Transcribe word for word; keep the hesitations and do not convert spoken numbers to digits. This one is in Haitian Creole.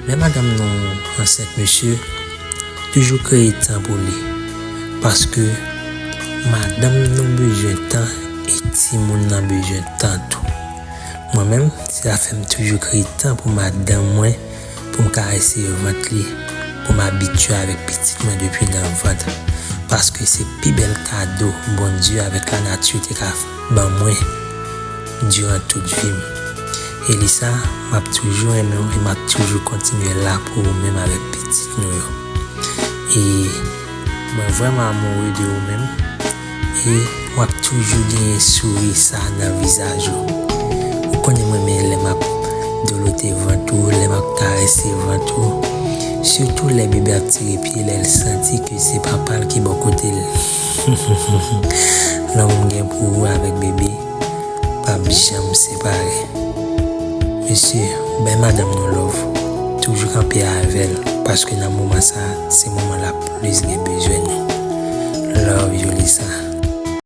Lè madanm nou ansent, mesye, toujou kreye tan pou li. Paske madanm nou bezwen tan e timoun nan bezwen tan tou. Mwen menm, se sa fè m toujou kreye tan pou madanm mwen, pou m karese vant li, pou m abitye avèk pitit mwen depi nan vant. Paske se pi bèl kado Bondye avèk lanati te ka ban mwen diran tout vi m. Elisa, m ap toujou renmen w e m ap toujou kontinye la pou ou menm avèk pitit nou yo. E mwen vrèman amoure de ou menm. E w ap toujou genyen souri sa nan vizaj ou. Ou konnen mwen renmen lè m ap dolote vant ou, lè m ap karese vant ou. Sitou lè bebe ap tire pye, lè l santi ke se papa l ki bò kote l. Lanmou m gen pou ou avèk bebe p ap janm separe. Mesye, bay madanm nou love. Toujou kanpe avè l, paske nan moman sa, se moman l ap plis gen bezwen nou.